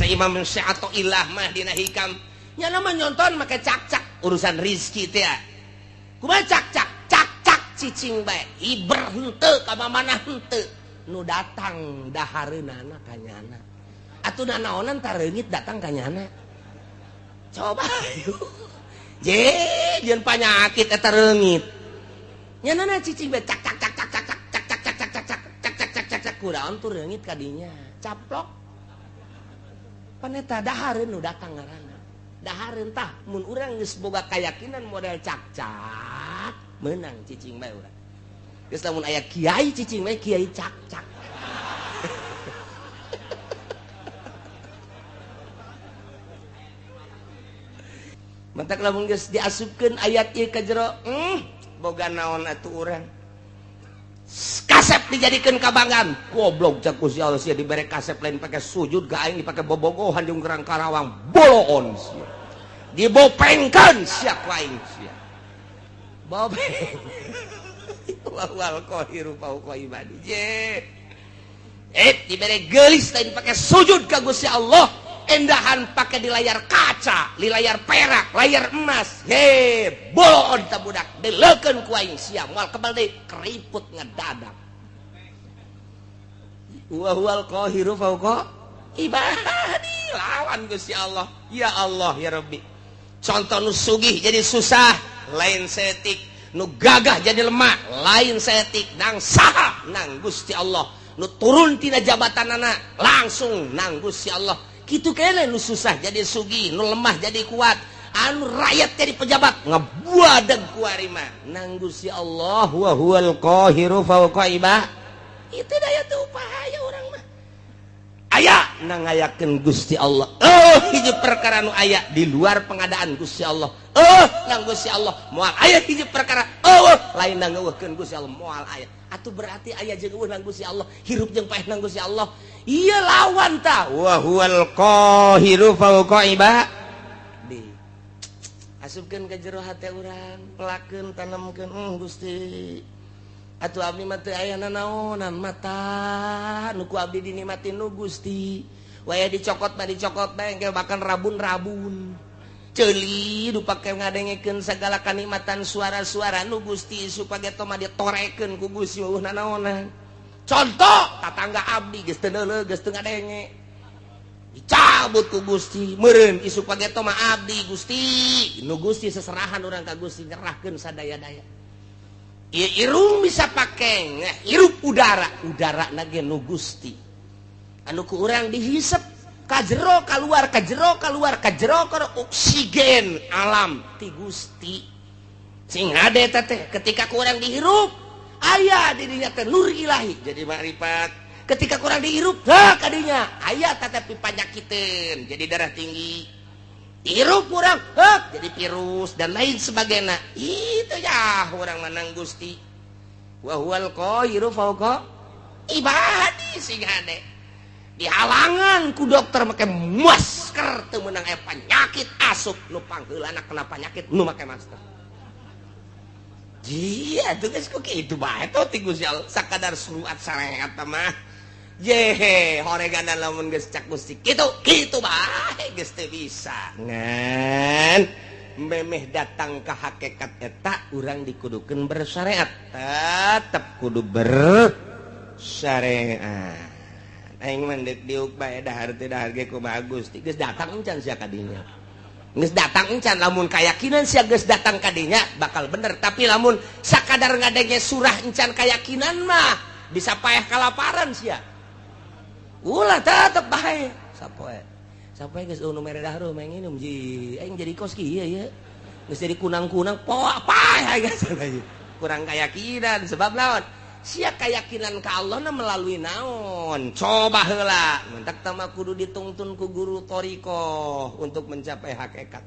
Imam Syathoillah mah dina Hikam nyana mah nyonton make cak-cak urusan rizki teh kumaha cak-cak cak-cak cicing bae iber henteu ka mana henteu nu datang dahareunana ka nyana atuh nanaonan tareungit datang ka nyana coba je jeung panyakit eta reungit nyana cicing bae cak cak cak cak cak cak cak cak cak cak cak cak cak cak cak cak kuraon tuh reungit ka dinya caplok paneta dahareun nu datang ngaranna dahareun tah mun urang geus boga kayakinan model cak-cak meunang cicing bae urang geus lamun aya kiai cicing bae kiai cak-cak mantak lamun geus diasupkeun ayat ieu ka jero boga naon atuh urang kasep dijadikan kabanggaan goblok cak Gusti Allah sia dibere kasep lain pakai sujud ga aing dipake bobogohan jeung gerang Karawang boloon sia dibopengkeun sia ku aing sia bopeng wal qahiru fauqa ibadi je dibere geulis lain pakai sujud ka Gusti Allah endahan pakai di layar kaca di layar perak layar emas he boloon ta budak deleukeun ku aing sia moal kebal deui keriput ngedadak wa huwal qahiru fauqa ibadi lawan Gusti Allah ya Allah ya Rabbi contoh nu sugih jadi susah lain setik nu gagah jadi lemah lain setik nang saha nang Gusti Allah nu turun tina jabatanana langsung nang Gusti Allah kitu kene nu susah jadi sugih nu lemah jadi kuat anu rakyat jadi pejabat ngebuadeg ku ari mah nang Gusti Allah wa huwal qahiru fauqa ibadi itu daya teu upaya urang mah aya nang ngayakeun Gusti Allah hiji perkara nu aya di luar pengadaan Gusti Allah nang Gusti Allah moal aya hiji perkara lain nang ngeuweuhkeun Gusti Allah moal aya atuh berarti aya jeung eueuh nang Gusti Allah hirup jeung paeh nang Gusti Allah ieu lawan ta wa huwal qahiru fauqa ibadi asupkeun ka jero hate urang pelakeun tanemkeun Gusti atuh abdi mah teu aya nanaonan mata nu ku abdi dinikmatin nu Gusti waya dicokot mah dicokot bae engke bahkan rabun-rabun ceuli nu pake ngadengekeun sagala kanikmatan suara-suara nu Gusti supaya mah ditorekeun ku Gusti eueuh nanaonan contoh tatangga abdi geus teu neuleuh geus teu ngadenge dicabut ku Gusti meureun isuk pageto mah abdi Gusti nu Gusti seserahan urang ka Gusti nyerahkeun sadaya-daya irung bisa pake hirup udara udara nage nu Gusti anu ku urang dihisep ka jero kaluar ka jero kaluar ka jero kana oksigen alam ti Gusti sing hade teh ketika ku urang dihirup aya di dinya teh nur ilahi jadi makrifat ketika ku urang dihirup heh kadinya aya tetapi panyakiteun jadi darah tinggi hirup urang heh jadi virus dan lain sebagainya itu ya urang manang Gusti wa huwal qahiru fauqa ibadi sing hade dihalangan ku dokter make masker teu meunang aya penyakit asup nu pangheulana kena penyakit nu make masker jia tuh geus ku kitu bae tuh ti Gusti Allah sakadar surat sareat mah jehe horegan lamun geus cak Gusti kitu kitu bae geus teu bisa ngan memeh datang ka hakikat eta urang dikudukeun bersyariat tetep kudu bersyariat aing mah deuk diuk bae dahar teu dahar ge kumaha Gusti geus datang encan sia ka dinya geus datang encan lamun kayakinan sia geus datang ka dinya bakal bener tapi lamun sakadar ngadenge surah encan kayakinan mah bisa paeh kalaparan sia ulah tetep bae sapoe sapoe geus nu mere dahar mah nginum ji aing jadi kos kieu ye geus jadi kunang-kunang poa paeh geus kurang kayakinan sebab naon sia kayakinan ka Allah na melalui naon coba heula mentak tama kudu ditungtun ku guru thariqah untuk mencapai hakikat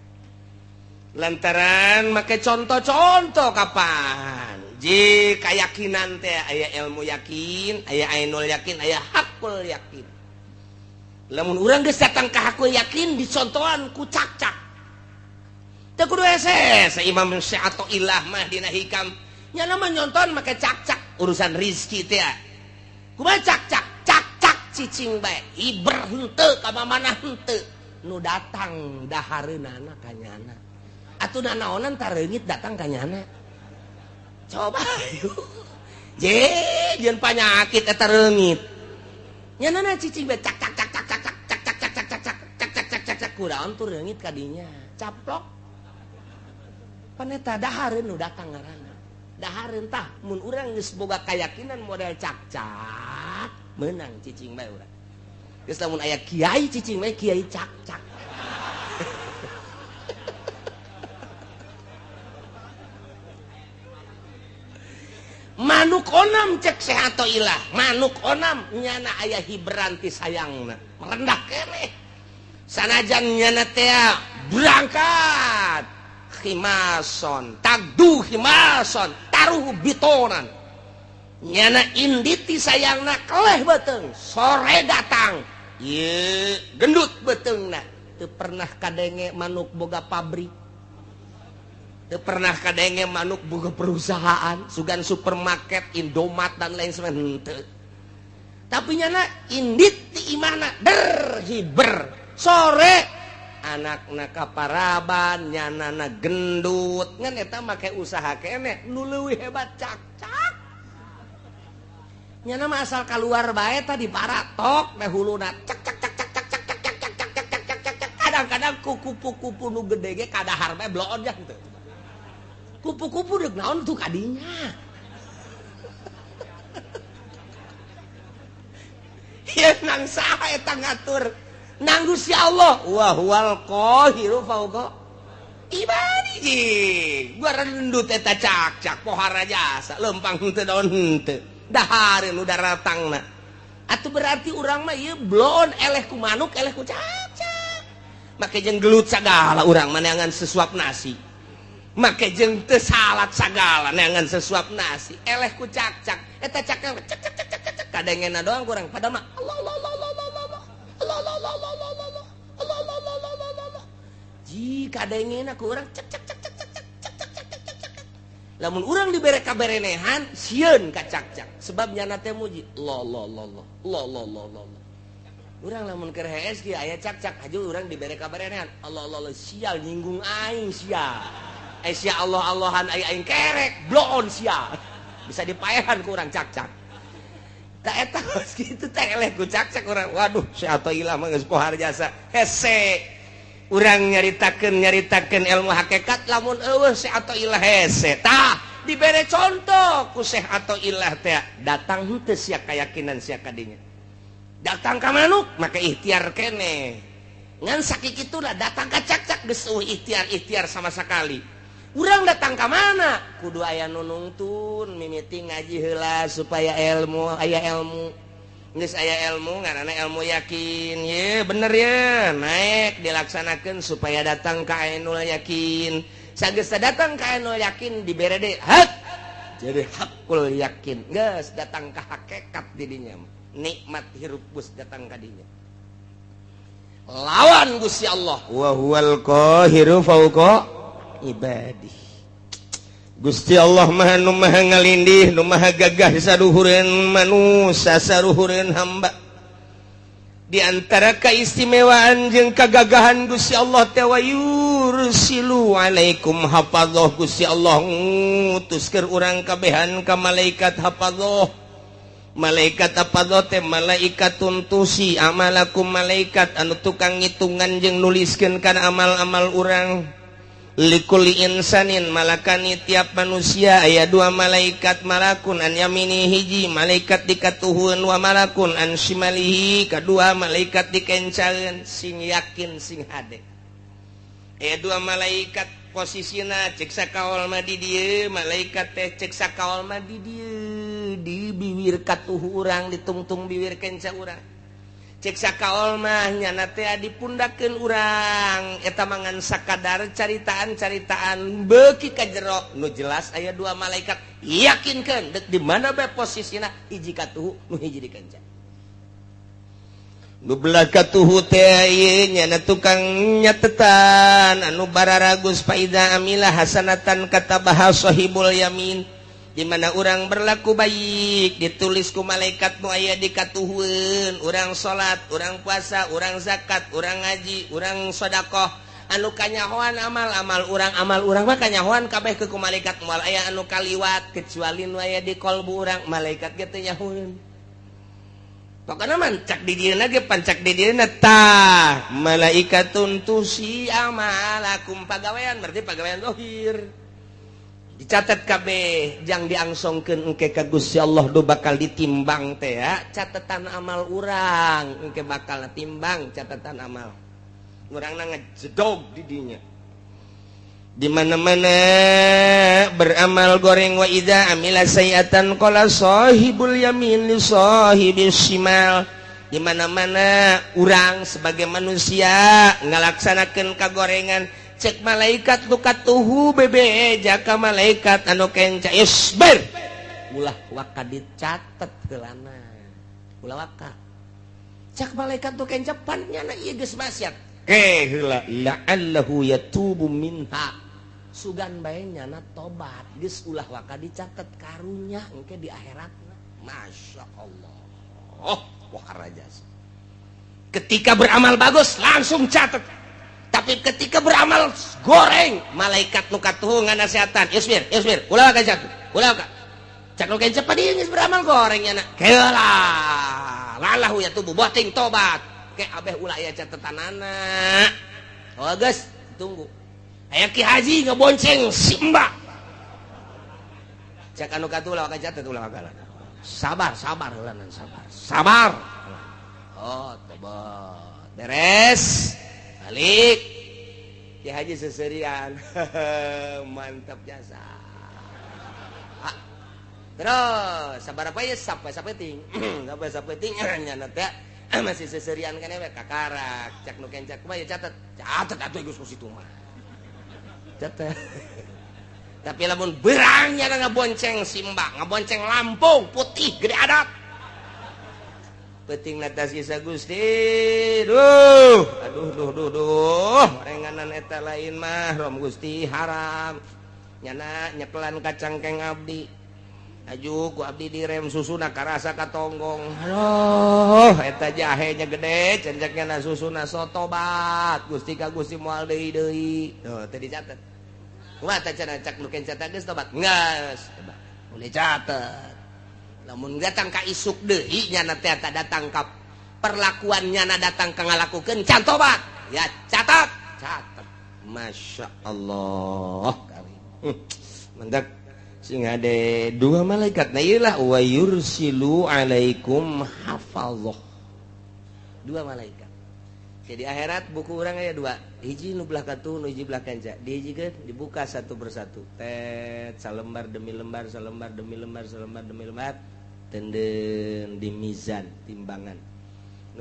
lantaran make contoh-contoh kapan ji kayakinan teh aya ilmu yakin aya ainul yakin aya hakul yakin lamun urang geus datang ka hakul yakin dicontohan ku cak-cak teu kudu hese Imam Syathoillah mah dina Hikam nyana mah nyonton make cak-cak urusan rizki teh kumaha cak-cak cak-cak cicing bae hiber henteu ka mamana henteu nu datang dahareunana ka nyana atuh nanaonan tareungit datang ka nyana coba je jeung panyakit eta reungit nyanana cicing bae cak cak cak cak cak cak cak cak cak cak cak cak cak cak cak cak kuraon tuh reungit ka dinya caplok paneta dahareun nu datang ngaranna dahareun tah mun urang geus boga kayakinan model cak-cak meunang cicing bae urang geus lamun aya kiai cicing bae kiai cak-cak manuk onam cek sehato ilah manuk onam nyana aya hiberan ti sayangna merendah keneh sanajan nyana teh berangkat khimason tagdu khimason taruh bitonan nyana inditi sayangna keleh beuteung sore datang ieu gendut beuteungna teu pernah kadenge manuk boga pabrik teu pernah kadenge manuk boga perusahaan sugan supermarket Indomaret dan lain sebagainya henteu tapi nyana indit ti imahna der hiber sore anakna kaparaban nyanana gendut ngan eta make usaha keneh nu leuwih hebat cak-cak nyana mah asal kaluar bae tadi paratok teh huluna cak cak cak cak cak cak cak cak cak cak cak cak cak cak kadang-kadang ku kupu-kupu nu gede ge kadahar bae bloon jang teu kupu-kupu deuk naon tuh kadinya ieu nang saha eta ngatur nang Gusti Allah wa huwal qahiru fauqa ibadihi gua rendut eta cak-cak pohara jasa lempang henteu daun henteu dahareun nu daratangna atuh berarti urang mah ieu bloon eleh ku manuk eleh ku cak-cak make jeung gelut sagala urang mah neangan sesuap nasi make jeung teu salat sagala neangan sesuap nasi eleh ku cak-cak eta cak-cak cak cak cak cak cak kadengena doang kurang padahal mah Allah Allah Allah Allah Allah Allah Allah Allah Allah Allah Allah Allah Allah Allah Allah jika dengena ku urang cek cek cek cek cek cek cek cek cek cek cek lamun urang dibere kaberenehan sieun ka cak-cak sebab nyana teh muji Allah Allah Allah Allah Allah Allah Allah urang lamun keur hees kieu aya cak-cak haju urang dibere kaberenehan Allah Allah Allah sial nyinggung aing sia eh sia Allah Allahan aing kerek bloon sia bisa dipaehan ku urang cak-cak tak eta kitu teh eleh ku cak-cak urang waduh si Athoillah mah geus pohar jasa hese urang nyaritakeun ilmu hakikat lamun eueuh si Athoillah hese tah dibere contoh ku Syekh Athoillah teh datang henteu sia kayakinan sia kadinya datang ka manuk make ikhtiar keneh ngan sakikituna datang ka cak-cak geus eueuh ikhtiar-ikhtiar sama sekali urang datang ka mana kudu aya nu nungtun mimiti ngaji heula supaya ilmu aya ilmu geus aya ilmu ngaranna ilmu yakin ye bener ye naik dilaksanakeun supaya datang ka ainul yakin sageus datang ka ainul yakin dibere deui hak jadi hakul yakin geus datang ka hakikat didinya nikmat hirup geus datang ka dinya lawan Gusti Allah wa huwal qahiru fauqa ibadih Gusti Allah maha nu maha ngalindih nu maha gagah saduhureun manusia saruhureun hamba di antara keistimewaan jeung kagagahan Gusti Allah teh wa yursilu alaikum hafadzah Gusti Allah ngutus keur urang kabehan ka malaikat hafadzah malaikat hafadzah teh malaikat tuntusi amalakum malaikat anu tukang ngitungan jeung nuliskeun kana amal-amal urang likuli insanin malakani tiap manusia aya dua malaikat malakun an yamini hiji malaikat dikatuhun wa malakun an shimalihi kadua malaikat dikencaeun sing yakin sing hade aya dua malaikat posisina cek sakaol mah di dieu malaikat teh cek sakaol mah di dieu di biwir katuhu urang ditungtung biwir kenca urang cek sakaol mah nyana teh dipundakeun urang eta mangan sakadar caritaan-caritaan beuki ka jero nu jelas aya dua malaikat yakinkeun deuk di mana bae posisina hiji katuhu nu hiji dikenca nu belah katuhu teh ieu nyana tukang nyatetan anu bararagus faida amila hasanatan katabaha sahibul yamin. Di mana urang berlaku baik ditulis ku malaikat nu aya di katuhueun. Urang salat, urang puasa, urang zakat, urang ngaji, urang sedekah, anu kanyahoan amal-amal urang, amal urang mah kanyahoan kabeh ke ku malaikat, moal aya anu kaliwat kecuali nu aya di kolbu urang, malaikat ge teu nyahoeun. Pokokna mah cak di dieuna ge pan cak di dieuna tah malaikatun tuhsi amalakum, pagawean berarti pagawean zahir dicatat kabeh jang diangsongkeun engke ka Gusti Allah, do bakal ditimbang teh ya catatan amal urang, engke bakal timbang catatan amal urang ngejedog di dinya. Di mana-mana beramal goreng, wa idza amila sayiatan qala sahibul yamin li sahibis shimal. Di mana-mana urang sebagai manusia ngalaksanakeun kagorengan, cek malaikat nu katuhu bebe jaka malaikat anu kenca, isbir, ulah waka dicatet heulana, ulah waka. Cek malaikat nu kenca, pan nyana ieu geus maksiat eh heula, la'allahu yatubu minha, sugan bae nyana tobat, geus ulah waka dicatet, karunya engke di akhiratna. Masya Allah, oh wah raja. Ketika beramal bagus langsung catet, tapi ketika beramal goreng malaikat nu katuhu nganasehatan, isbir isbir, ulah waka catet, ulah waka. Cak nu kenca, ieu geus beramal goreng nyana, heula lalahu yatubu, boting tobat ke abeh ulah aya catetanana. Oh geus tunggu aya Ki Haji ngebonceng si Mbak, cek anu katuh, ulah waka catet, ulah waka, sabar sabar heula, sabar sabar. Oh tobat beres balik Ki Haji seserian, mantap jasa. Terus sabar apa ya, sampai sapeting sampai sapeting nyana teh masih seserian kan we kakarak. Cak nu kenca, kumaha ya, catet catet atuh geus ku situ mah catet. Tapi lamun berangnya ngabonceng simbak, ngabonceng Lampung putih gede adat, penting atas kisah Gusti, duh aduh duh duh duh, renganan eta lain mahram Gusti, haram nyana nyekelan kacangkeng abdi, aju ku abdi direm susuna karasa katonggong, aduh eta jahenya gede cenceknya na susuna, sotobat Gusti ka Gusti moal deui deui. Tuh teu dicatet. Kumaha teh cenah cak nu kenca geus tobat geus boleh catet. Lamun datang ka isuk deui nyana teh datang ka perlakuan nyana datang ka ngalakukeun can tobat ya catat catat. Masya Allah karim. Mendak sing ade dua malaikat nah ieu lah wa yursilu alaikum hafazah, dua malaikat. Jadi akhirat buku urang aya dua, hiji nu belah katuh, nu hiji belah kenca, dihijikeun dibuka satu persatu tet, salembar demi lembar, salembar demi lembar, salembar demi lembar, tenden di mizan timbangan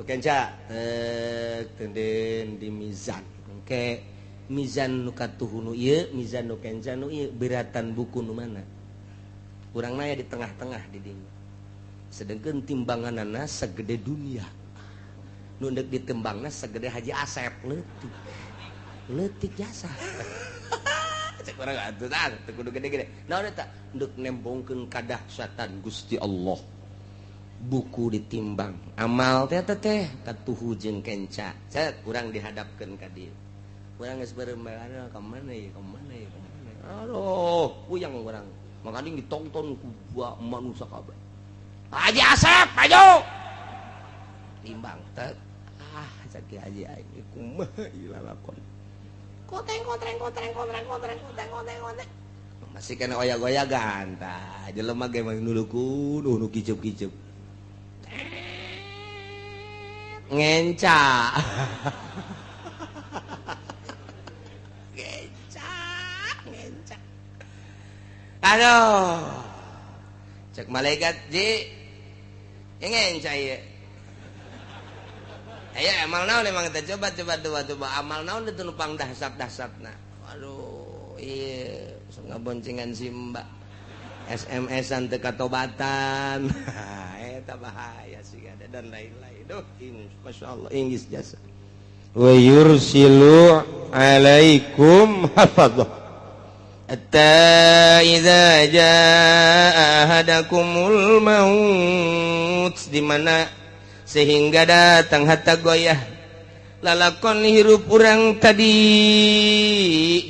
nu kenca tet, tenden di mizan. Engke mizan nu katuh nu ieu, mizan nu kenca nu ieu, beratan buku nu mana urang naya di tengah-tengah di dinya, sedangkan timbanganana segede dunia, nu deuk ditembangna segede Haji Asep, leutik leutik jasa. Cek urang atuh tah teu kudu gede-gede, naon eta deuk nembongkeun kadahsyatan Gusti Allah. Buku ditimbang amal teh teh katuhu jeung kenca, cek urang dihadapkeun ka dieu, urang geus beureum ka mana ieu, ka mana ieu, ka mana, aduh puyeng urang, makanya ditonton ku manusia kabeh. Haji Asep maju timbang tek, ah cek Haji aing kumaha ieu lalakon, koteng kotreng kotreng kotreng kotreng kotreng kotreng kotreng, masih kena oyak-oyagan tah jelema ge mah nuluku nu kicup-kicup ngenca ngenca ngenca, aduh cek malaikat ji ngenca ieu. Aya amal naon emang teh, coba coba coba coba amal naon itu nupang dahsat-dahsatna. Aduh ieu ngaboncengan si Mbak SMS-an teu katobatan. Eta bahaya sih ada dan lain-lain. Duh, masyaallah inggis jasa. Wa yursilu alaikum hafadzah. Hatta idza jaa ahadakumul maut, di mana sehingga datang hatta goyah lalakon hirup urang tadi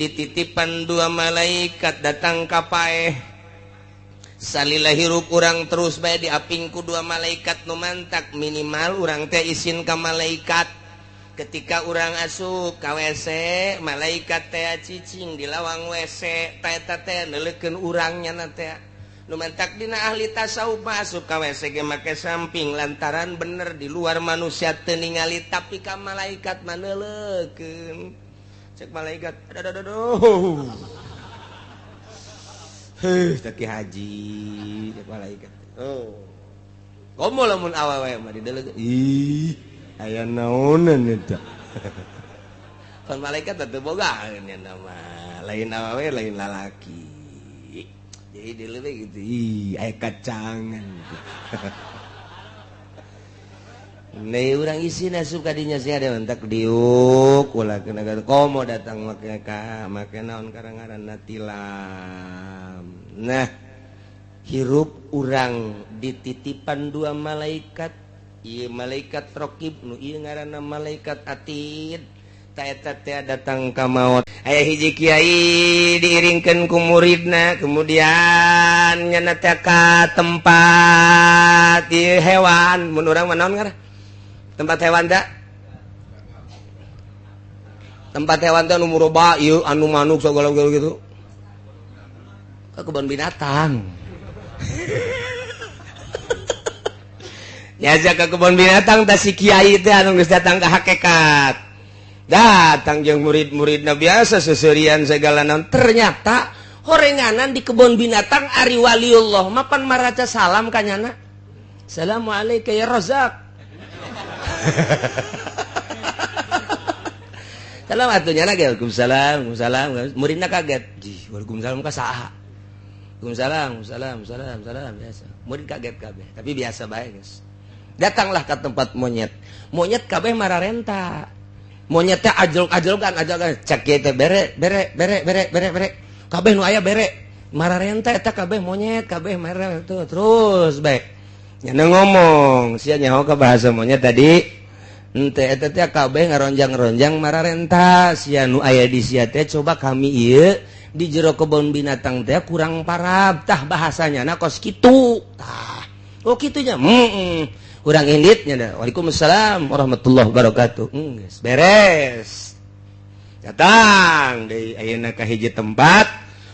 dititipan dua malaikat datang ka paeh. Salila hirup urang terus bae diaping ku dua malaikat nu mantak minimal urang teh isin ka malaikat. Ketika urang asup ka WC, malaikat teh cicing di lawang WC, teh eta teh neuleukeun urangnya na teh. Nu mantak dina ahli tasawuf masuk ka WC ge make samping lantaran bener di luar manusia teu ningali tapi ka malaikat mah neuleukeun. Cek malaikat, aduh aduh aduh. Heuh, teh Ki Haji, cek malaikat. Oh. Komo lamun awewe mah dideleukeun. Ih, aya naonan eta. Pan malaikat teu boga nya nama, lain awewe lain lalaki. Jadi dileukeun gitu, ih aya kacangan. Nih urang isin asup ka dinya sia ada mentak diuk ulah kena komo datang make ka make naon karang-ngaranna tilam. Nah, hirup urang dititipan dua malaikat, ieu malaikat raqib nu ieu ngaranna malaikat atid. Ta eta teh datang ka maot. Aya hiji kiai diiringkeun ku muridna, kemudian nyana teh ka tempat ieu hewan, mun urang mah naon ngaran? Tempat hewan teh? Tempat hewan teh anu muroba ieu anu manuk sagala-gala gitu. Ke kebun binatang. Diajak ke kebun binatang tah si kiai teh anu geus datang ka hakikat. Datang jeung murid-muridna biasa seserian segala naon. Ternyata horenganan di kebun binatang ari waliullah mapan maraca salam ka nyana. Assalamualaikum ya Razak. Salam atuh nyana ge waalaikumsalam, waalaikumsalam. Muridna kaget. Jih, waalaikumsalam ka saha? Waalaikumsalam, salam, salam, salam biasa. Murid kaget kabeh, tapi biasa bae geus. Datanglah ke tempat monyet. Monyet kabeh mararenta. Monyet teh ajlok-ajlokan, ajlokan. Cek kieu teh bere, bere, bere, bere, bere, bere. Kabeh nu aya bere. Mararenta eta kabeh monyet, kabeh mararenta terus bae. Nyana ngomong, sia nyaho ka bahasa monyet tadi. Ente eta teh kabeh ngaronjang-ronjang mararenta. Sia nu aya di sia teh coba kami ieu di jero kebun binatang teh kurang parab tah bahasanya na kos kitu. Tah. Oh kitu nya. Heeh. Urang indit nya da. Waalaikumsalam warahmatullahi wabarakatuh. Geus beres. Datang deui ayeuna ka hiji tempat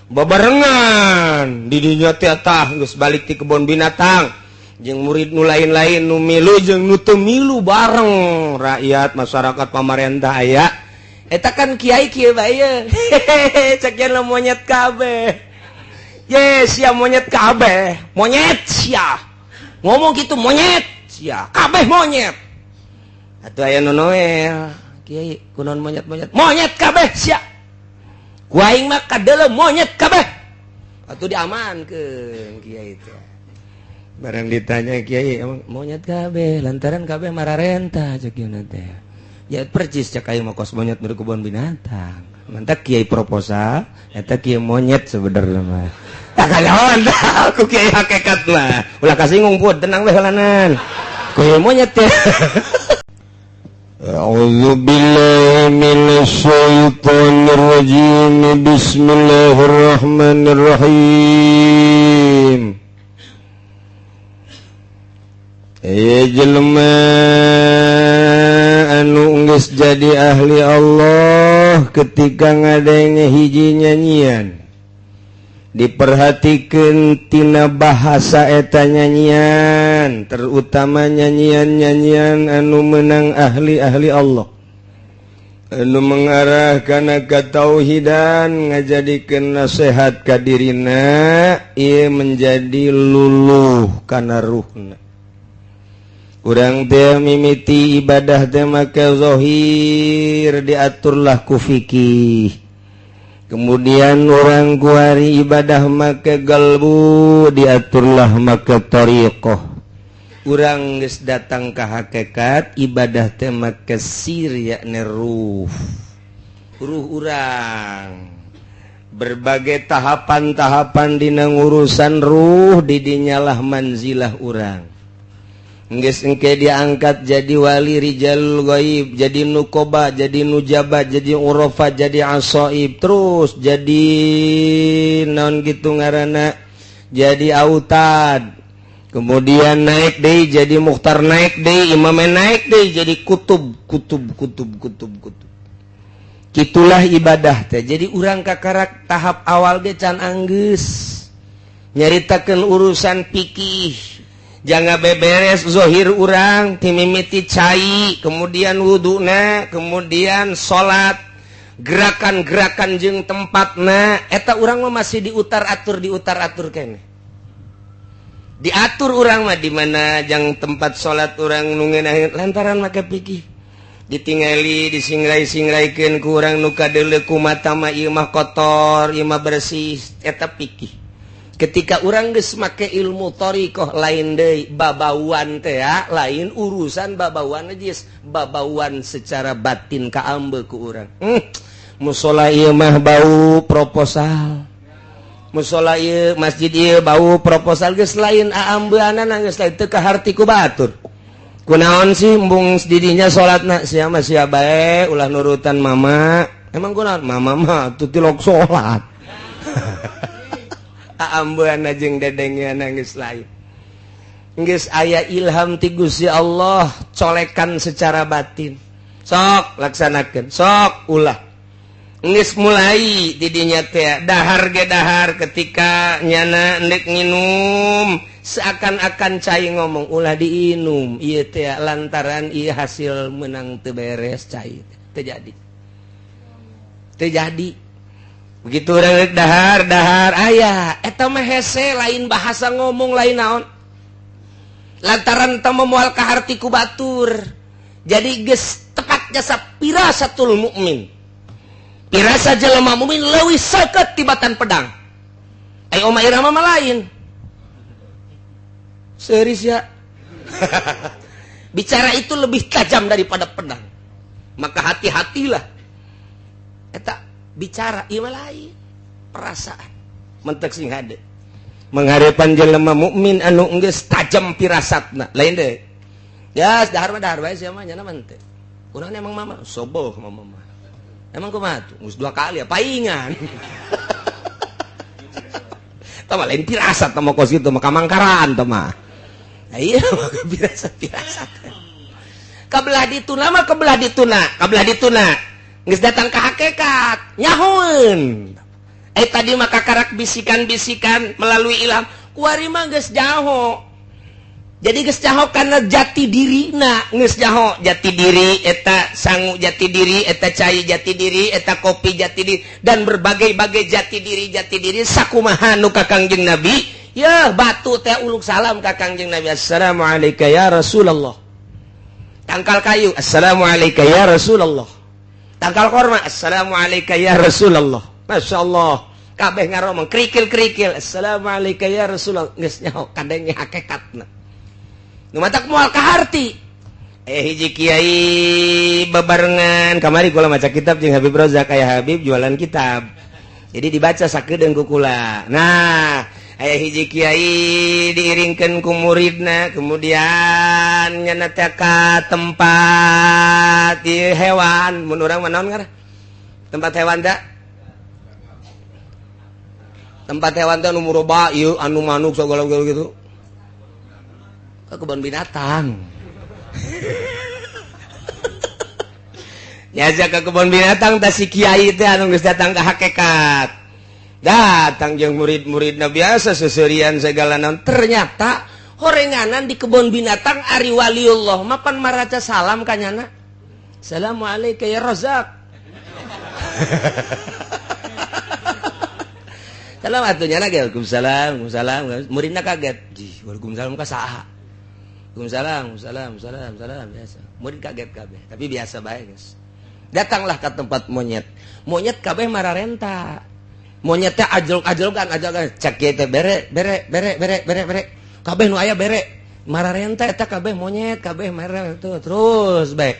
babarengan di dinya teh tah geus balik ti kebun binatang. Jeung murid nu lain-lain nu milu jeung nu teu milu bareng rakyat masyarakat pamarentah aya. Eta kan kiai kieu bae ye. Cek yen monyet kabeh. Ye sia monyet kabeh. Monyet sia. Ngomong gitu monyet sia. Kabeh monyet. Atuh aya nu noel. Kiai kunaon monyet-monyet? Monyet kabeh sia. Ku aing mah kadeuleu monyet kabeh. Atuh diamankeun kiai teh. Barang ditanya kiai emang monyet kabeh lantaran kabeh mararenta cek ieu teh. Ya percis cek aing mah kos monyet di kebun binatang. Mantak kiai proposal eta kiai monyet sebenarnya mah. Tak kalawan aku kiai hakikat mah. Ulah kasinggung pun tenang we heulanan. Kiai monyet teh. A'udzu billahi minasyaitonir rajim. Bismillahirrahmanirrahim. Jelema anu geus jadi ahli Allah ketika ngadenge hiji nyanyian diperhatikeun tina bahasa eta nyanyian, terutama nyanyian-nyanyian anu menang ahli-ahli Allah anu mengarah kana katauhidan, ngajadikeun nasihat ka dirina, ieu menjadi luluh kana ruhna. Urang teh mimiti ibadah teh make zahir diaturlah ku fikih. Kemudian orang kuari ibadah make galbu diaturlah make thariqah. Urang geus datang ka hakikat ibadah teh make sir yakni ruh. Ruh urang. Berbagai tahapan-tahapan dina ngurusan ruh, didinyalah manzilah urang. Geus engke diangkat jadi wali rijal ghaib, jadi nukoba, jadi nujaba, jadi urafa, jadi asoib, terus jadi non gitu ngaranna, jadi autad. Kemudian naik deui jadi mukhtar, naik deui imam, naik deui jadi kutub, kutub, kutub, kutub, kutub. Itulah ibadah teh. Jadi urang kakarak tahap awal ge can anggeus nyaritakeun urusan pikih. Jangan beberes zohir urang timimiti cai, kemudian wuduna, kemudian salat, gerakan-gerakan jeung tempatna eta urang mah masih diutar atur, diutar atur keneh. Diatur urang mah di mana jang tempat salat urang nu ngeunaheun lantaran make pikih. Ditingali, disingrai-singraikeun ku urang nu kadeuleu ku mata mah ieu mah kotor, ieu mah bersih, eta pikih. Ketika urang geus make ilmu thariqah lain deui babauan teh ya, lain urusan babauan najis, babauan secara batin kaambe ku urang. Musola ieu mah bau proposal. Musola ieu, masjid ieu bau proposal, geus lain aambeanana, geus lain teu kaharti ku batur. Kunaon sih embung didinya salatna sia mah sia bae ulah nurutan mama. Emang kunaon mama mah tuh tilok salat. Aambean jeung dedengean geus lain. Geus aya ilham ti Gusti Allah, colekan secara batin. Sok laksanakeun, sok ulah. Geus mulai didinya teh dahar ge dahar ketika nyana endek nginum seakan-akan cai ngomong ulah diinum ieu teh lantaran ieu hasil menang teu beres cai teu jadi. Teu jadi. Begitu urang rek dahar, dahar aya eta mah hese lain bahasa ngomong lain naon. Lantaran teu moal kaharti ku batur. Jadi geus tepat jasa pirasatul mukmin. Pirasa jelema mukmin leuwih seukeut tibatan pedang. Ai Oma Irama mah lain. Serius ya. Bicara itu lebih tajam daripada pedang. Maka hati-hatilah. Eta bicara ieu mah lain. Perasaan. Mentek sing hade. Mengharepan jelema mukmin anu geus tajam pirasatna. Lain deui. Ya, dahar mah dahar bae sia mah nyana mah henteu. Kunaon emang mama? Soboh mama mah. Emang kumaha tuh? Geus 2 kali ya paingan. Tah mah lain pirasat tah mah kos kitu mah kamangkaran tah mah. Nah, iya mah pirasat-pirasat. Kabelah dituna mah kebelah dituna, kabelah dituna. Geus datang ka hakikat, nyahoeun. Tadi mah kakarak bisikan-bisikan melalui ilham, kuari mah geus jaho. Jadi geus jaho kana jati dirina, geus jaho jati diri eta sangu jati diri, eta cai jati diri, eta kopi jati diri, dan berbagai-bagai jati diri sakumaha nu ka Kangjeng Nabi. Ya batu teh uluk salam ka Kangjeng Nabi, assalamualaikum ya Rasulullah. Tangkal kayu, assalamualaikum ya Rasulullah. Tangkal korma, assalamualaikum ya Rasulullah. Masya Allah, kabeh ngaromong kerikil-kerikil, assalamualaikum ya Rasulullah. Geus nyaho kadenge hakikatna. Nu matak moal kaharti. Hiji kiai bebarengan kamari kula maca kitab jeung Habib Rozak, aya Habib jualan kitab. Jadi dibaca sakedeung ku kula. Nah, aya hiji kiai diiringkeun ku muridna, kemudian nyana teh ka tempat ieu hewan, mun urang mah naon ngaran? Tempat hewan da? Tempat hewan teh anu muroba ieu anu manuk sagala-gala gitu. Ke kebun binatang. Nyajak ke kebun binatang teh si kiai teh anu geus datang ka hakikat. Datang jeung murid-muridna biasa seserian segala naon. Ternyata horenganan di kebun binatang ari waliullah mapan maraca salam ka nyana. Assalamualaikum ya Razak. Salam atuh nyana ge waalaikumsalam, waalaikumsalam. Muridna kaget. Jih, waalaikumsalam ka saha? Waalaikumsalam, salam, salam, salam biasa. Murid kaget kabeh, tapi biasa bae geus. Datanglah ke tempat monyet. Monyet kabeh mararenta. Monyet teh ajlok-ajlokan, ajlokan. Cek kieu teh bere, bere, bere, bere, bere, bere. Kabeh nu aya bere. Mararenta eta kabeh monyet, kabeh mararenta terus bae.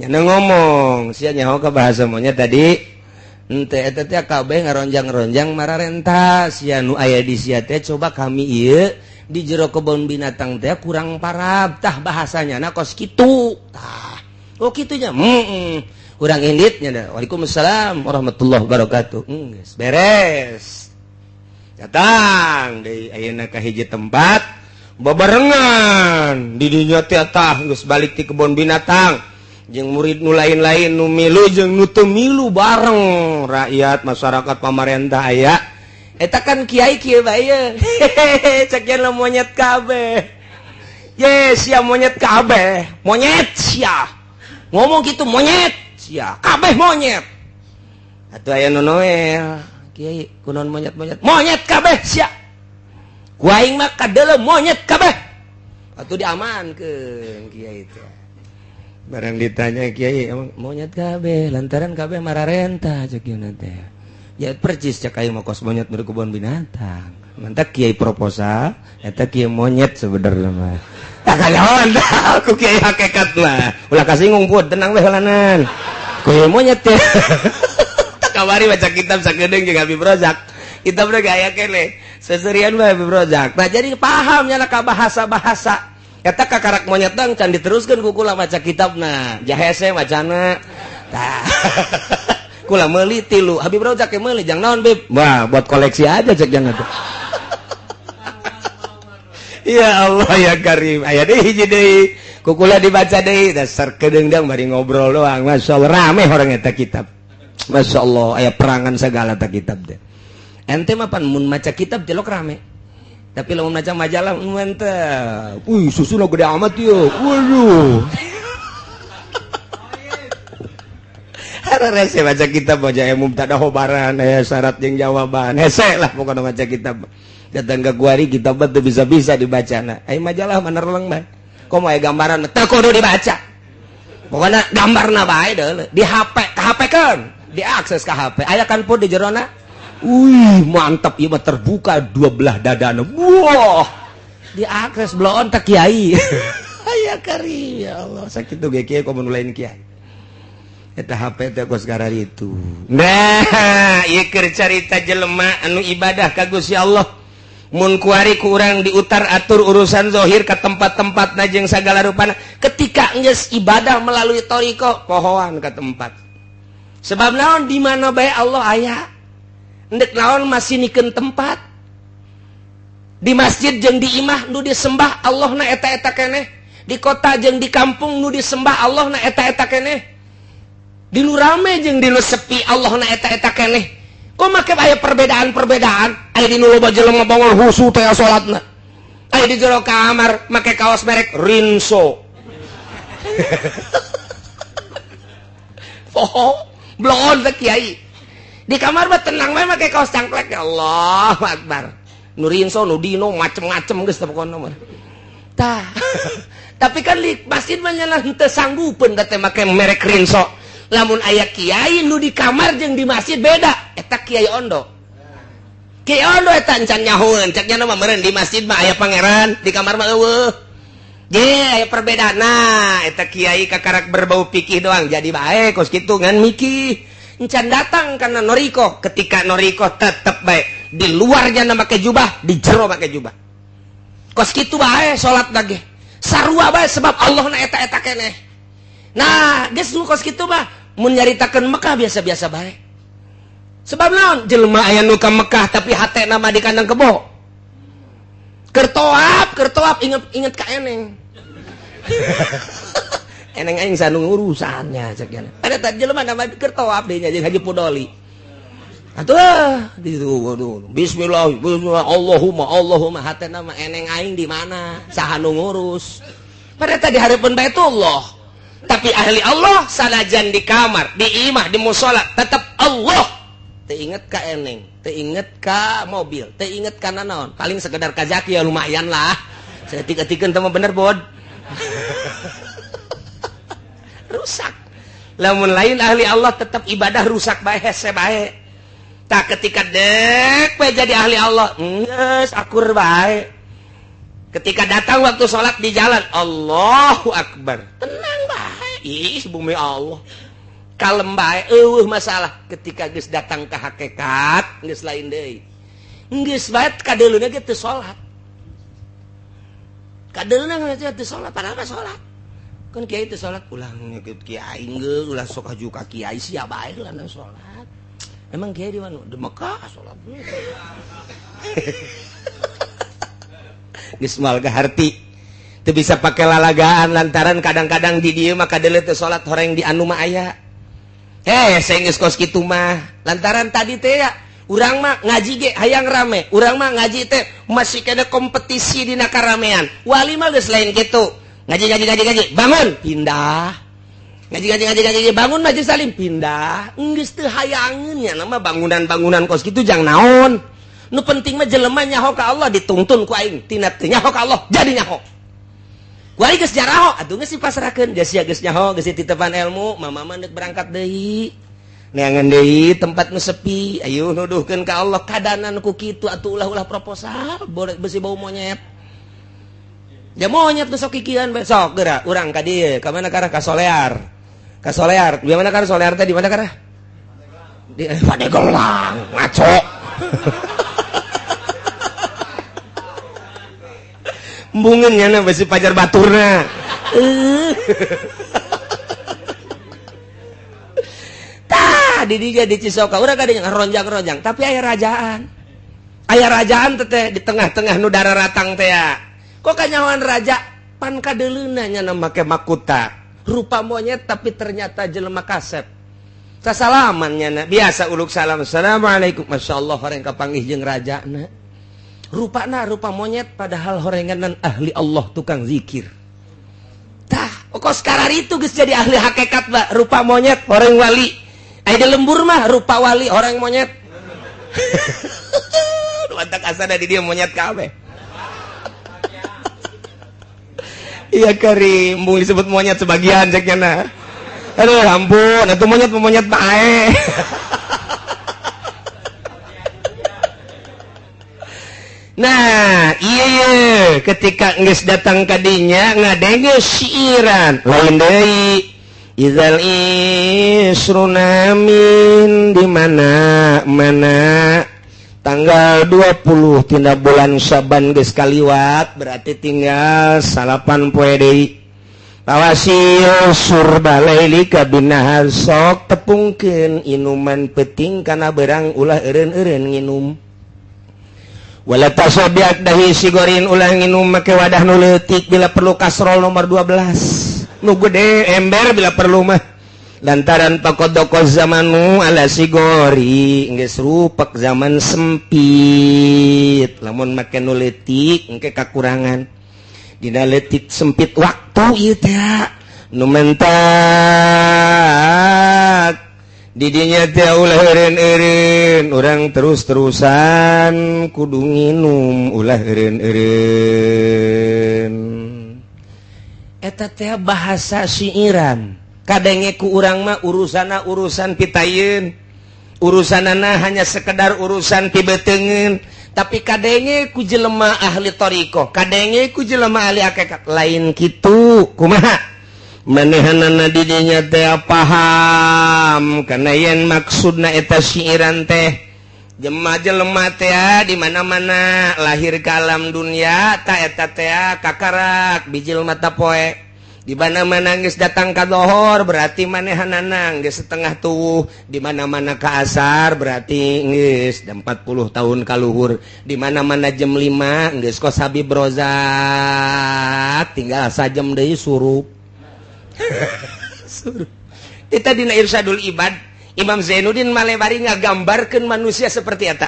Nyana ngomong, sia nyaho ka bahasa monyet tadi. Ente eta teh kabeh ngaronjang-ronjang mararenta sia nu aya di sia teh coba kami ieu di jero kebun binatang teh kurang parab tah bahasanya na kos kitu tah. Oh kitunya. Heeh. Urang inditnya dah. Waalaikumsalam warahmatullahi wabarakatuh. Geus beres. Datang deui ayeuna ka hiji tempat babarengan di dinya teh tah geus balik ti kebun binatang. Jeung murid nu lain-lain nu milu jeung nu teu milu bareng rakyat masyarakat pamarentah aya eta kan kiai kieu bae hehehe cek yen monyet kabeh ye sia monyet kabeh monyet sia ngomong kitu monyet sia kabeh monyet atuh aya nu noel kiai kunaon monyet-monyet monyet kabeh sia ku aing mah kadeuleu monyet kabeh atuh diamankeun kiai teh. Barang ditanya kiai emang monyet kabeh lantaran kabeh mararenta cek ieu teh. Ya percis cek aing mah kos monyet di kebun binatang. Mantap kiai proposal eta kiai monyet sebenarnya mah. Tak kalawan aku kiai hakikat mah. Ulah kasinggung pun tenang we heulanan. Kiai monyet teh. Tak kamari baca kitab sakedeung jeung Habib Rozak. Kitab ge aya keneh. Seserian mah Habib Rozak. Nah jadi paham nya ka bahasa-bahasa. Eta kakarak monyet dang can diteruskeun ku kula maca kitabna jahese macana tah kula meuli tilu Habib Rozak ge meuli jang naon Bib wah buat koleksi aja cek jangan tuh. Ya Allah ya Karim aya deui hiji deui ku kula dibaca deui dasar kedeung bari ngobrol doang masyaallah rame orang eta kitab masyaallah aya perangan segala ta kitab teh ente mah pan mun maca kitab jelok rame. Tapi lamun maca majalah mantap. Wih, susuna gede amat yeuh. Waduh. Rese baca kitab baca mubtada khobaran aya syarat jeung jawaban. Hese lah pokona maca kitab. Datang ke kuari kitab teu bisa-bisa dibacana. Ai majalah mah nerleng bae. Komo aya gambaran teu kudu dibaca. Pokona gambarna bae deuleu. Di HP, ka HP keun. Diakses ka HP. Aya kan pun di jerona. Wih, mantap ieu mah terbuka dua belah dadana. Wah. Diakses bloon teh kiai. Aya kari ya Allah, sakitu ge kiai komo nu lain kiai. Eta HP teh kos itu. Nah, ieu keur carita jelema anu ibadah ka Gusti Allah. Mun kuari ku urang diutar atur urusan zahir ka tempat-tempat na jeung sagala rupana. Ketika geus ibadah melalui thariqah, pohoan ka tempat. Sebab naon di mana bae Allah aya. Ndek naon masih nikeun tempat di masjid jeung di imah nu disembah Allah na eta-eta keneh, di kota jeung di kampung nu disembah Allah na eta-eta keneh, di nu rame jeung di nu sepi Allah na eta-eta keneh. Kok make aya perbedaan-perbedaan? Aya di nu loba jelema bangol husu teh salatna, aya di jero kamar make kaos merek Rinso. Poho bloon teh kiai. Di kamar mah tenang bae make kaos cangklek ya Allah akbar. Nu Rinso nu Dino macem-macem geus teh pokona mah. Tah. Tapi kan di masjid mah nya henteu sanggupeun teh make merek Rinso. Lamun aya kiai nu di kamar jeung di masjid beda, eta kiai ondo. Kiai ondo eta encan nyahoeun, cek nya mah meureun di masjid mah aya pangeran, di kamar mah eueuh. Ge aya perbedaan. Nah, eta kiai kakarak berbau pikih doang jadi bae kos kitu ngan mikih. Encan datang karena noriko. Ketika noriko tetep baik di luarnya make jubah, di jero make jubah. Kos kitu bae salat lagi. Sarua bae sebab Allah na eta-eta keneh. Nah, geus nu kos kitu mah mun nyaritakeun Mekah biasa-biasa bae. Sebab naon? Jelema aya nu ka Mekah tapi hatena mah di kandang kebo. Keur toap inget ka eneng. Eneng aing sanu urusannya cek nya. Ada tadi jelema nama keur toap deui nya jeung Haji Pudoli. Atuh di waduh bismillah bismillah Allahumma Allahumma hatena mah eneng aing di mana? Saha nu ngurus? Pada tadi hareupeun Baitullah. Tapi ahli Allah sanajan di kamar, di imah, di musola tetap Allah. Teu inget ka eneng, teu inget ka mobil, teu inget ka nanaon. Paling sekedar ka zaki ya lumayan lah. Saeutik-eutikeun teh mah bener bod. Rusak. Lamun lain ahli Allah tetap ibadah rusak bae hese bae. Tak ketika dek bae jadi ahli Allah, geus akur bae. Ketika datang waktu sholat di jalan, Allahu Akbar. Tenang bae. Ih, bumi Allah. Kalem bae, eueuh masalah. Ketika geus datang ke hakikat, geus lain deui. Geus bae kadeuleuna ge teu salat. Kadeuleuna ge teu salat, padahal mah salat. Kan kiai teu salat, ulah ngikut kiai geus, ulah sok haju ka kiai sia bae lah salat. Emang kiai di mana? Di Mekah salat. Geus moal kaharti. Teu bisa pake lalagaan lantaran kadang-kadang di dieu mah kadeuleu teu salat horeng di anu mah aya. Saya geus kos kitu mah lantaran tadi teh ya urang mah ngaji ge hayang rame, urang mah ngaji teh masih kena kompetisi dina karamean. Wali mah geus lain kitu. Ngaji ngaji ngaji ngaji bangun pindah. Ngaji ngaji ngaji ngaji bangun majelis salim pindah. Geus teu hayangeun nya nama bangunan-bangunan kos kitu jang naon. Nu penting mah jelema nyaho ka Allah dituntun ku aing, tina teu nyaho ka Allah jadi nyaho. Ku aing geus jaraho atuh geus dipasrahkeun, geus sia geus nyaho, geus titepan ilmu, mama mah deuk berangkat deui. Neangan deui tempat nu sepi, ayo nuduhkeun ka Allah kadanan ku kitu atuh ulah-ulah proposal, boleh besi bau monyet. Ya monyet nu sok kikian besok geura urang ka dieu, ka mana karah ka Solear. Ka Solear, di mana karah Solear teh di mana karah? Di Pandeglang, ngaco. Embungeun nya besi pajar baturna. Tah di dieu di Cisoka urang kadinya ronjang-ronjang tapi aya rajaan. Aya rajaan teh di tengah-tengah nu dararatang teh ya. Kok kanyahoan raja pan kadeuleuna nya make makuta. Rupa monyet tapi ternyata jelema kasep. Sasalaman nya biasa uluk salam. Assalamualaikum. Masyaallah horeng kapanggih jeung rajana. Rupana rupa monyet padahal horenganan ahli Allah tukang zikir. Tah, kok sekarang itu geus jadi ahli hakikat ba, rupa monyet horeng wali. Aya di lembur mah rupa wali horeng monyet. Mantap asana di dia monyet kabeh. Iya kari, embung disebut monyet sebagian cek nya. Aduh ampun, atuh monyet monyet bae. Nah, iya ketika geus datang ka dinya ngadenge siiran lain deui. Idzal isrunamin di mana mana tanggal 20 tina bulan Syaban geus kaliwat berarti tinggal 9 poe deui. Tawasil surbalaili kabinahar sok tepungkeun inuman peuting kana berang ulah eureun-eureun nginum. Wala tasobiak dahi sigorin ulah nginum make wadah nu leutik bila perlu kasrol nomor 12 nu gede ember bila perlu mah lantaran pakodoko zamanu ala sigori geus rupek zaman sempit lamun make nu leutik engke kakurangan dina leutik sempit waktu ieu teh nu mentak didinya teh ulah eureun-eureun urang terus-terusan kudu nginum ulah eureun-eureun eta teh bahasa siiran kadenge ku urang mah urusana urusan pitayeun urusanana hanya sekedar urusan pibeteungeun tapi kadenge ku jelema ahli thariqah kadenge ku jelema ahli hakikat lain kitu kumaha manehanana didinya teh paham karena yen maksudna eta siiran teh jema jelema teh di mana-mana lahir ke alam dunia ta eta teh kakarak bijil mata poe di mana-mana geus datang ka lohor berarti manehanana geus setengah tuwuh di mana-mana ka asar berarti geus 40 tahun kaluhur di mana-mana jam 5 geus kos Habib Rozak tinggal sajam deui surup. Surup. Kita dina Irsyadul Ibad Imam Zainuddin Malebari ngagambarkeun manusia seperti eta.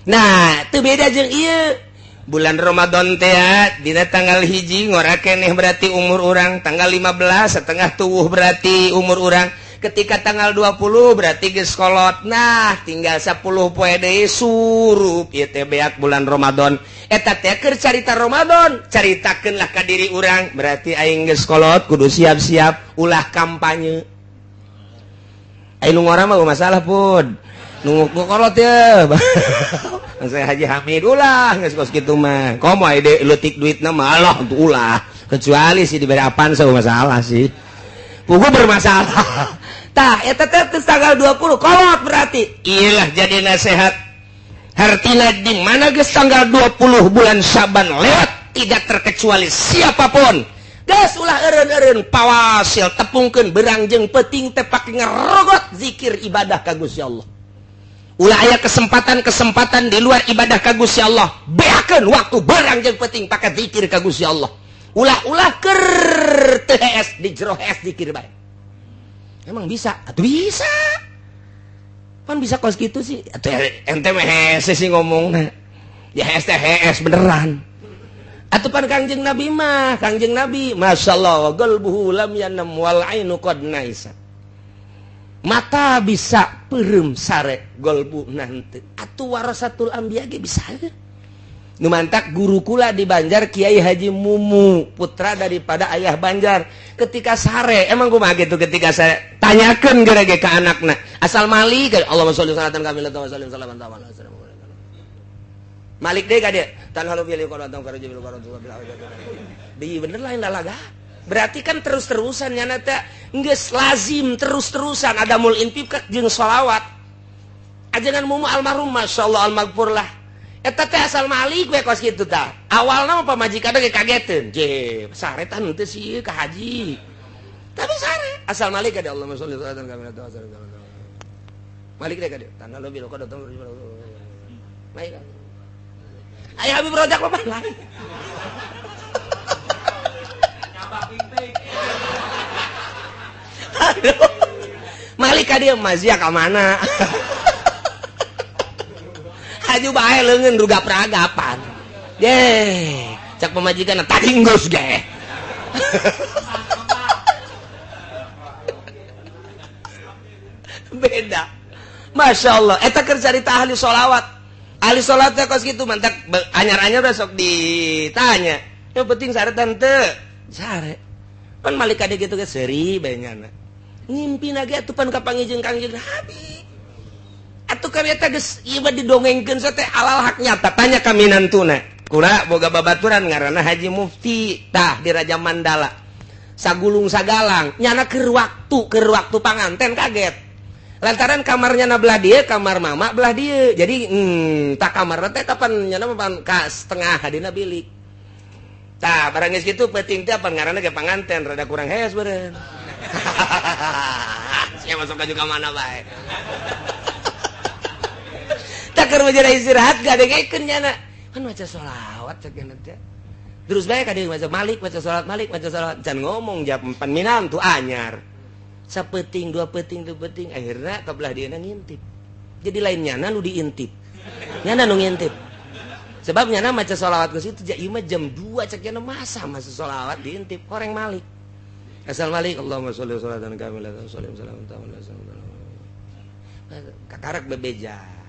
Nah, teu beda jeung ieu. Bulan Ramadan teh dina tanggal 1 ngora keneh berarti umur urang, tanggal 15 setengah tuwuh berarti umur urang. Ketika tanggal 20 berarti geus kolot. Nah, tinggal 10 poe deui surup ieu teh beak bulan Ramadan. Eta teh keur carita Ramadan, caritakeunlah ka diri urang, berarti aing geus kolot kudu siap-siap ulah kampanye. Aing nu ngora mah masalah pun. Nu kolot ye. Saya Haji Hamid ulah geus kos kitu mah. Komo aya leutik duitna mah Allah ulah. Kecuali sih diberi apaan saya masalah sih. Pugu bermasalah. Tah eta teh tanggal 20 kolot berarti. Iyalah jadi nasihat. Hartina di mana geus tanggal 20 bulan Syaban lewat tidak terkecuali siapapun. Geus ulah eureun-eureun pawasil tepungkeun berang jeung peuting teh pake ngerogot zikir ibadah ka Gusti Allah. Ulah aya kesempatan-kesempatan di luar ibadah ka Gusti Allah. Beakeun waktu berang jeung peuting pake zikir ka Gusti Allah. Ulah-ulah keur teu hees di jero hees zikir bae. Emang bisa? Atuh bisa. Pan bisa kos gitu sih. Atuh ente mah hese sih ngomongna. Ya hees teh hees beneran. Atuh pan Kangjeng Nabi mah, Kangjeng Nabi masyaallah qalbuhu lam yanam wal ainu qad naisa. Mata bisa peureum sare golbu nanti. Atuh warasatul anbiya ge bisa. Nu mantak guru kula di Banjar Kiai Haji Mumu, putra daripada ayah Banjar. Ketika sare, emang kumaha gitu ketika saya tanyakeun geura ge ka anakna. Asal malik, Allahumma sholli salatan kamilatan wa sallim salaman tamam. Malik deh ka dia. Tanhalu bil qaratum faraju bil qaratum bil. Di bener lain lalaga. Berarti kan terus-terusan nyana teh geus lazim terus-terusan ada mul infak jeung sholawat. Ajengan Mumu almarhum masyaallah almaghfur lah. Eta teh asal malik we kos kitu tah. Awalna mah pamajikan ge kageteun. Je, sare tah henteu sih ka haji. Tapi sare asal malik ka Allahumma sholli salatan kamilatan wa sallim. Malik deh ka dia. Tanah lo bil qaratum. Malik. Ayah Habib Rojak apa lain. Aduh. Malik ka dia mazia ka mana? Haju bae leungeun rugap-ragapan. Ye, cak pamajikan tadi geus ge. Beda. Masya Allah, eta keur carita ahli sholawat. Ahli sholat teh kos kitu mantak anyar-anyar besok ditanya. Yang penting sare tante. Sare. Pan malik kade kitu ge seuri bae nyana. Ngimpina ge atuh pan kapanggih Kangjeng Nabi. Atuh kami eta geus ieu mah didongengkeun teh alal hak nyata tanya ka minantuna. Kula boga babaturan ngaranna Haji Mufti tah di Raja Mandala. Sagulung sagalang nyana keur waktu panganten kaget. Lantaran kamarnya na belah dia, kamar mama belah dia. Jadi tak kamar teh kapan nyana mah ka setengah hadina bilik. Tah barang geus kitu peuting teh pan ngaranna ge panganten rada kurang hees beureun. Sia masuk ka mana bae. Keur maja istirahat gak dengekeun nyana. Kan maca sholawat cek teh. Terus bae ka dieu maca malik, maca sholawat malik, maca sholawat. Can ngomong jam 4 minam tuh anyar. Sapeuting, dua peuting, dua peuting akhirna ka belah dieuna ngintip. Jadi lain nyana nu diintip. Nyana nu ngintip. Sebab nyana maca sholawat ke situ ieu mah jam 2 cek nyana masa maca sholawat diintip koreng malik. Asal malik Allahumma sholli sholatan kamilatan sholli salaman tamam. Kakarak bebeja.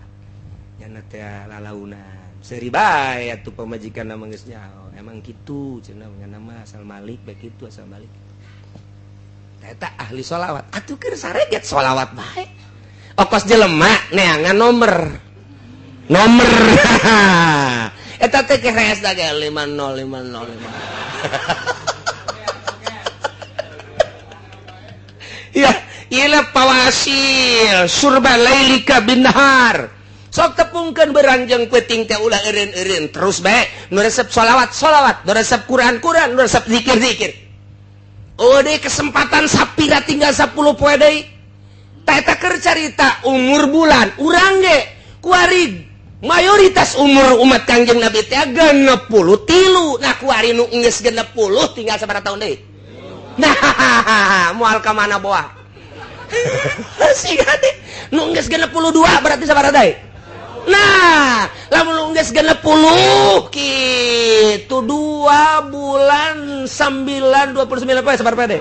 Nyana teh lalaunan seuri bae atuh pamajikan mah geus nyaho emang kitu cenah nyana mah asal malik bae kitu asal malik eta ahli sholawat atuh keur sareget sholawat bae okos jelema neangan nomor nomor eta teh keres da ge 50505 ya ieu pawasil surba lailika bin nahar. Sok tepungkeun beranjeng peuting teh ulah eureun-eureun terus bae nu resep sholawat sholawat, nu resep Quran Quran, nu resep zikir zikir. Oh deui kesempatan sapira tinggal 10 poe deui. Tah eta keur carita umur bulan urang ge kuari mayoritas umur umat Kangjeng Nabi teh 63. Nah kuari nu geus 60 tinggal sabaraha tahun deui. Nah moal ka mana boa. Siga teh nu geus 62 berarti sabaraha deui? Nah, lamun geus 60 kitu 2 bulan 9 29 poe sabar pede.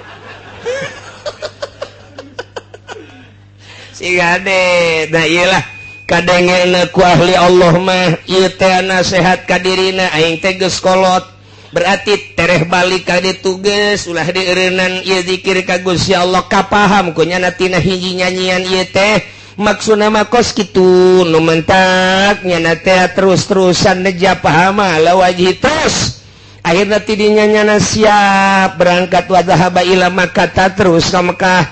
Siga de, nah ieu lah kadengena ku ahli Allah mah ieu teh nasehat ka dirina aing teh geus kolot. Berarti tereh balik ka ditu geus ulah dieureunnan ieu zikir ka Gusti Allah kapaham ku nyana tina hiji nyanyian ieu teh. Maksudna mah kos kitu nu mentak nyana teh terus-terusan neja pahama la wajhi terus Akhirnya tidinya nyana siap berangkat, wa dzahaba ila Makkah, terus ka Mekah,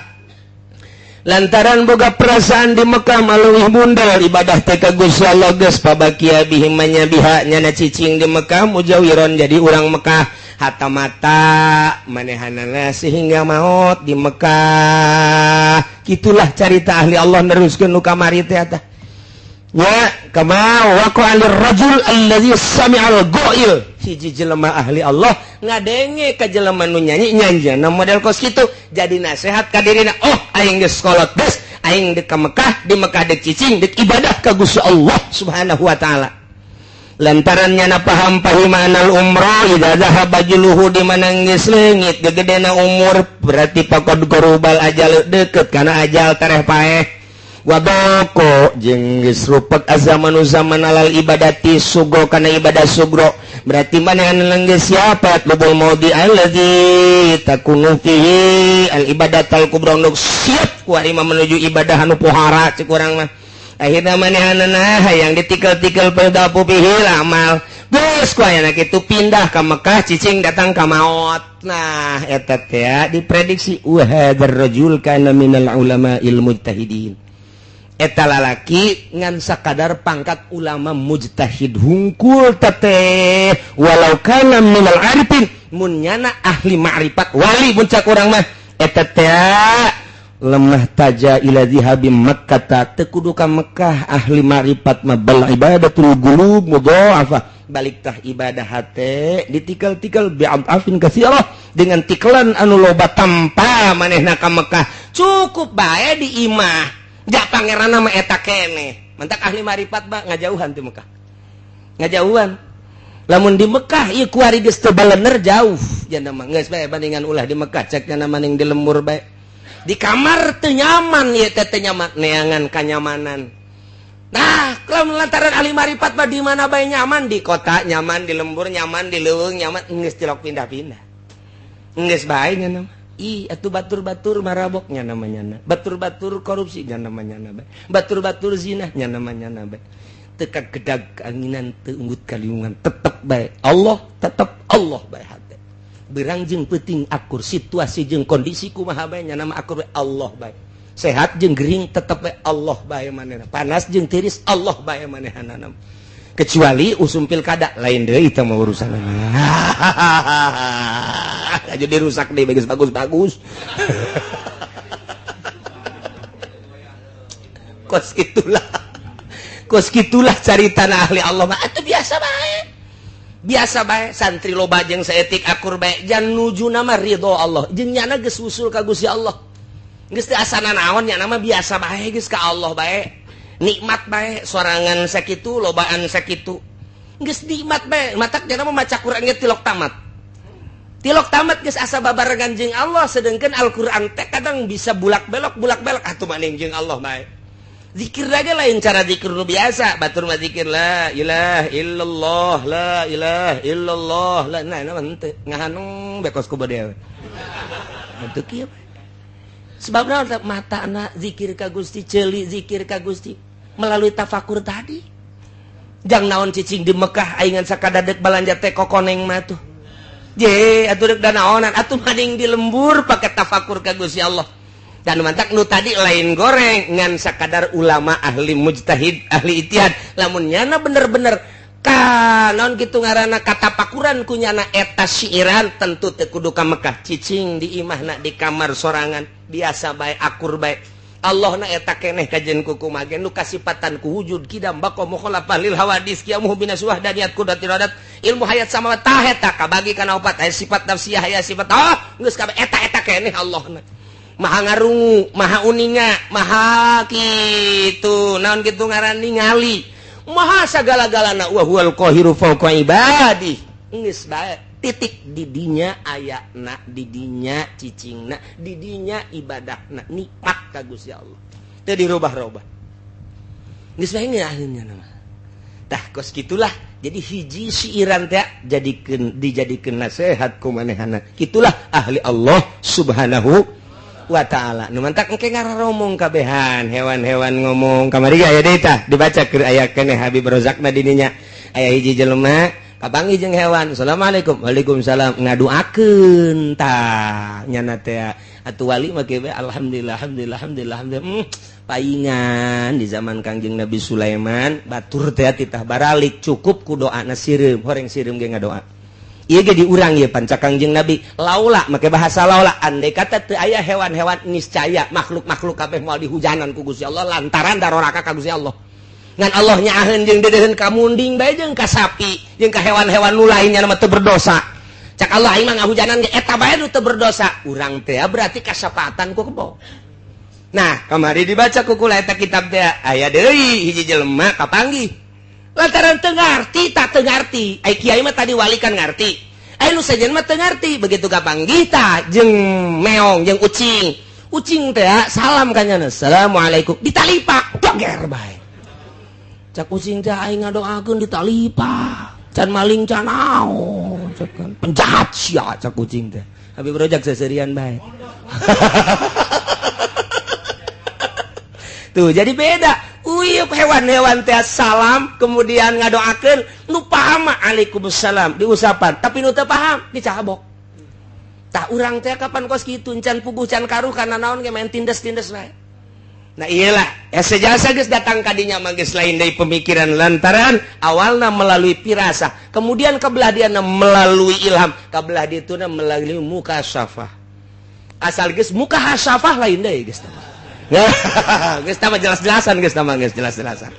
lantaran boga perasaan di Mekah maleuwih mundel ibadah teh ka Gusti Allah. Geus, fabaqiya bihim manya biha, nyana cicing di Mekah, mujawiron, jadi urang Mekah, hatta mata, manehanana sehingga maut di Mekah. Itulah carita ahli Allah neruskeun nu kamari teh tah ya, kama waqa'a lirrajul allazi sami'al ghail. Hiji jelema ahli Allah ngadenge ka jelema nu nyanyi nyanjana model kos kitu, jadi nasehat ka dirina, "Oh, aing geus kolot, geus aing dek ka Mekah, di Mekah dek cicing, dek ibadah ka Gusti Allah Subhanahu wa taala." Lantaran nyana paham pahimanal umroh idza dzahaba juluhu, di mana geus leungit gegedena umur, berarti faqad qarubal ajal, deket kana ajal, tereh paeh. Wadhaqo, jeung geus rupek azamanu zaman alal ibadati sugro, kana ibadah sugro, berarti mana geus siapa lubul maudi allazi takunu fihi al ibadatal kubra, nu siap ku menuju ibadah anu pohara cek urang mah. Akhirnya manehanana hayang ditikel-tikel pedapu fihi amal, geus ku ayana kitu pindah ka Mekah, cicing datang ka maut. Nah, eta teh diprediksi, wa hadzal rajul kana minal ulama il mujtahidin. Eta lalaki ngan sakadar pangkat ulama mujtahid hungkul tete. Walau kana minal arifin, mun nyana ahli ma'rifat, wali muncak urang mah, eta teh lemah taja ila zihabi Makkah, teu kudu ka Mekah ahli ma'rifat mah, bal ibadatul qulub mudha'afah, balik tah ibadah hate ditikel-tikel, bi'adafin katsirah, dengan tikelan anu loba, tanpa manehna ka Mekah, cukup bae di imah ja pangeran nama eta kene. Mantak ahli marifat ba ngajauhan ti Mekah, ngajauhan. Lamun di Mekah ieu kuari geus teu balener, jauh jana mah, geus bae bandingan ulah di Mekah, cek jana maning di lembur bae, di kamar teu nyaman ieu teh, teu nyaman, neangan kanyamanan. Nah, kalau lantaran ahli marifat mah di mana bae nyaman, di kota nyaman, di lembur nyaman, di leuweung nyaman, geus tilok pindah-pindah. Geus bae nya mah. Ih, atuh batur-batur maraboknya namanya na. Batur-batur korupsi nya namanya na bae. Batur-batur zina nya namanya na bae. Teka gedag anginan, teu unggut kaliungan, tetep bae Allah, tetep Allah bae hate. Berang jeung peuting akur, situasi jeung kondisi kumaha bae nya nama akur bae, Allah bae. Sehat jeung gering tetep bae Allah bae manehna. Panas jeung tiris Allah bae manehna. Kecuali usum pilkada, lain deui itu mah urusan. Jadi rusak deh, bagus bagus bagus. Kos itulah, kos gitulah cari tanah ahli Allah mah atuh biasa bae, biasa bae. Santri loba jeung saeutik akur bae, jan nuju nama ridho Allah, jeung nyana geus usul ka Gusti Allah, geus teu asana naon, nya nama biasa bae, geus ka Allah bae, nikmat bae. Sorangan sakitu, lobaan sakitu, geus nikmat bae. Matak jana mah maca Quran ge tilok tamat, tilok tamat, geus asa babarengan jeung Allah. Sedangkan Al-Qur'an teh kadang bisa bulak belok bulak belok, atuh maning jeung Allah bae. Zikir lagi lain cara zikir nu biasa, batur mah zikir la ilaha illallah, la ilaha illallah, la, nah nah henteu ngahanung bekos ku bade henteu kieu. Sebabna mata na zikir ka Gusti, ceuli zikir ka Gusti melalui tafakur tadi. Jang naon cicing di Mekah aingan sakadar dek balanja teh kokoneng mah tuh je atuh dek danaonan, atuh mading di lembur pakai tafakur ka Gusti Allah. Dan mantak nu tadi lain goreng, ngan sakadar ulama ahli mujtahid, ahli ijtihad. Lamun nyana bener-bener ka naon gitu ngaranna katapakuran ku nyana eta syiiran, tentu teu kudu ka Mekah, cicing di imahna, di kamar sorangan, biasa bae, akur bae. Allah na eta keneh kajen kuku magen nu kasipatan ku wujud kidam baqa mukhalafah lil hawadis qiyamuhu binas wahdaniyat qudrat iradat ilmu hayat sama tah eta kabagi kana opat, aya sifat nafsiyah, aya sifat, ah geus kabeh eta eta keneh. Allah na maha ngarungu, maha uninga, maha kitu naon kitu ngaran ningali, maha sagala-galana, wa huwal qahiru fawqa ibadi. Geus bae, titik. Didinya ayana, didinya cicingna, didinya ibadahna, nikmat ka Gusti Allah, teu dirubah-rubah, geus bae ahlinya nama tah kos gitulah. Jadi hiji siiran teh jadikeun, dijadikeun nasihat ku manehana. Gitulah ahli Allah Subhanahu wa ta'ala. Nu mantak engke ngaromong kabehan hewan-hewan ngomong kamari aya deui tah dibaca keur aya keneh Habib Rozakna dininya, aya hiji jelema. Kapanggih jeung hewan, assalamualaikum, waalaikumsalam, ngaduakeun tah nyana teh atuh wali mah kieu, alhamdulillah, alhamdulillah, alhamdulillah, alhamdulillah. Paingan di zaman Kangjeng Nabi Sulaiman batur teh titah baralik cukup ku doana sireum, horeng sireum ge ngadoa. Ieu ge diurang ieu panca Kangjeng Nabi laula, make bahasa laula, andai kata teu aya hewan-hewan, niscaya makhluk-makhluk kabeh moal dihujanan ku Gusti Allah lantaran daroraka ka Gusti Allah. Ngan Allah nyaaheun jeung deudeuheun ka munding bae jeung ka sapi jeung ka hewan-hewan nu lainnya mah teu berdosa. Cak Allah, aing mah ngahujanan ge eta bae nu teu berdosa. Urang teh berarti kasapatan ku kebo. Nah, kamari dibaca ku kula eta kitab teh, aya deui hiji jelema kapanggih lantaran teu ngarti, tak teu ngarti. Ai kiai mah tadi wali kan ngarti, ai nu sejen mah teu ngarti. Begitu kapanggih tah jeung meong jeung ucing, ucing teh salam ka nyana, assalamualaikum, ditalipak doger bae. Cak ucing teh, aing ngadoakeun ditalipa, can maling can naon, cak kan penjahat sia, cak ucing teh. Habib Rojak seserian bae tuh. Jadi beda uyup hewan-hewan teh salam kemudian ngadoakeun, nu paham mah alaikumsalam diusapan, tapi nu teu paham dicabok. Tah, urang teh kapan kos kitu, can puguh can karuh kana naon ge main tindes-tindes bae. Nah, iyalah ya, sejasa geus datang kadinya mah geus lain dari pemikiran, lantaran awalna melalui pirasa, kemudian kebelah dia melalui ilham, kebelah dituna melalui mukasyafah. Asal geus mukasyafah lain deui, geus tah geus tah jelas-jelasan, geus tah geus jelas-jelasan.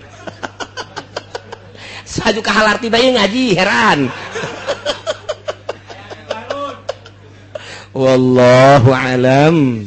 Saju kahalarti bae ngaji heran. Wallahu alam.